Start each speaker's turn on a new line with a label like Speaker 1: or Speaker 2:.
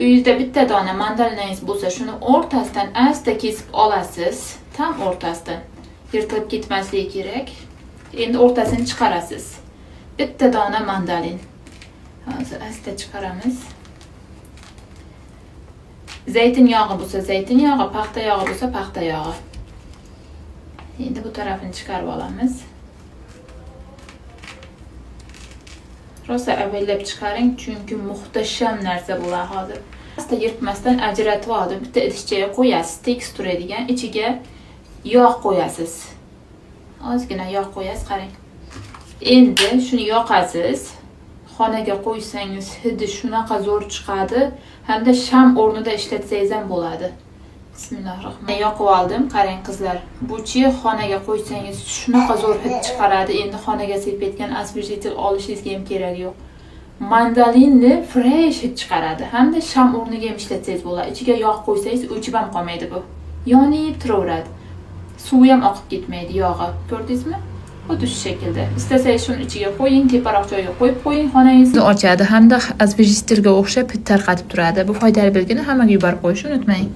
Speaker 1: Uyingizda bitta dona mandalinangiz bo'lsa, shuni o'rtasidan asta kesib olasiz. Tam o'rtasidan. Yirtilib ketmasligi kerak. Endi o'rtasini chiqarasiz. Bitta dona mandalin. Hozir asta chiqaramiz. Zaytun yog'i bo'lsa zaytun yog'i, paxta yog'i bo'lsa paxta yog'i. Endi bu tarafini chiqarib olamiz. Rosa avaylab chiqaring, chunki muhtasham narsa bular hozir. Asta yirtmasdan ajratib oldim. Bitta idishchaga qo'yasiz, tekis turadigan, ichiga yog' qo'yasiz. Ozgina yog' qo'yasiz, qarang. Endi shuni yoqasiz. Xonaga qo'ysangiz hidi shunaqa zo'r chiqadi, hamda sham o'rnida ishlatsangiz ham bo'ladi. Bismillahirrohmanirrohim. Yoqib oldim, qarang qizlar. Buchi xonaga qo'ysangiz shunaqa zo'r hid chiqaradi. Endi xonaga sepayotgan освежитель olishingizga ham keragi yo'q. Mandalinni fresh hid chiqaradi. Hamda sham o'rniga ham ishlatsangiz bo'ladi. Ichiga yog' qo'ysangiz o'chib ham qolmaydi bu. Yonib turaveradi. Suvi ham oqib ketmaydi yog'i. Ko'rdingizmi? Xuddi shu shaklda. Istasangiz shuni ichiga qo'ying, teparoq joyga qo'yib qo'ying, xonangizni ochadi hamda освежитель ga o'xshab hid tarqatib turadi. Bu foydali bilgini hammaga yuborib qo'yishni unutmang.